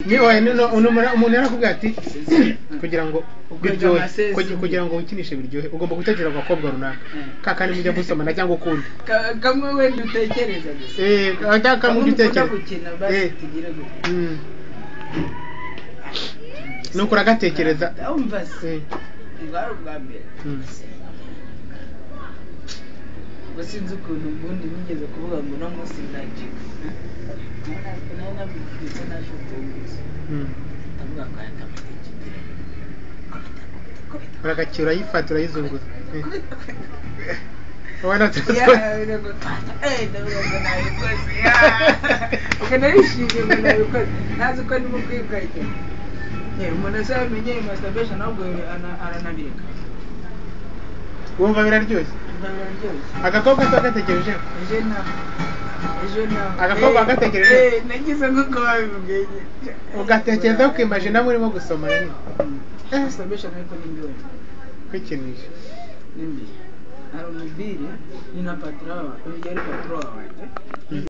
Ni oya, umuntu yarakubwiye ati kugira ngo biryohe, kugira ngo wikinishe biryohe, ugomba gutekereza ku gakobwa runaka kakandi mujya gusomana cyangwa ukundi kamwe wenda utekereza gusa, cyangwa kamwe ujya utekereza gukina basi tugire gutya. Nuko uragatekereza. Ndumva se bwari ubwa mbere. Ubwo sinzi ukuntu ubundi nigeze kuvuga ngo uno munsi ndajika, nari nabibwiye nashutse gusa, ndavuga ngo aya kamata ikigire. Uragakira, urayifata, urayizunguza. Ubona ndavuga ngo nabikoze, ubwo narishimye ngo nabikoze, ntazi ko ndimo kwikayikira. Umuntu ese yamenye masturbation ahubwo aranabireka. Wumva biraryoshye. Wumva biraryoshye. Agakobwa se wagatekereje? Ejo naho, ejo naho. Agakobwa wagatekereje? Nagize nk'uko babibwiye. Ugatekereza ukimajina murimo gusoma nyine. Masturbation ariko ni mbi wenda. Kwikinisha. Ni mbi. Hari umubiri ni na patron, yari patron wanjye.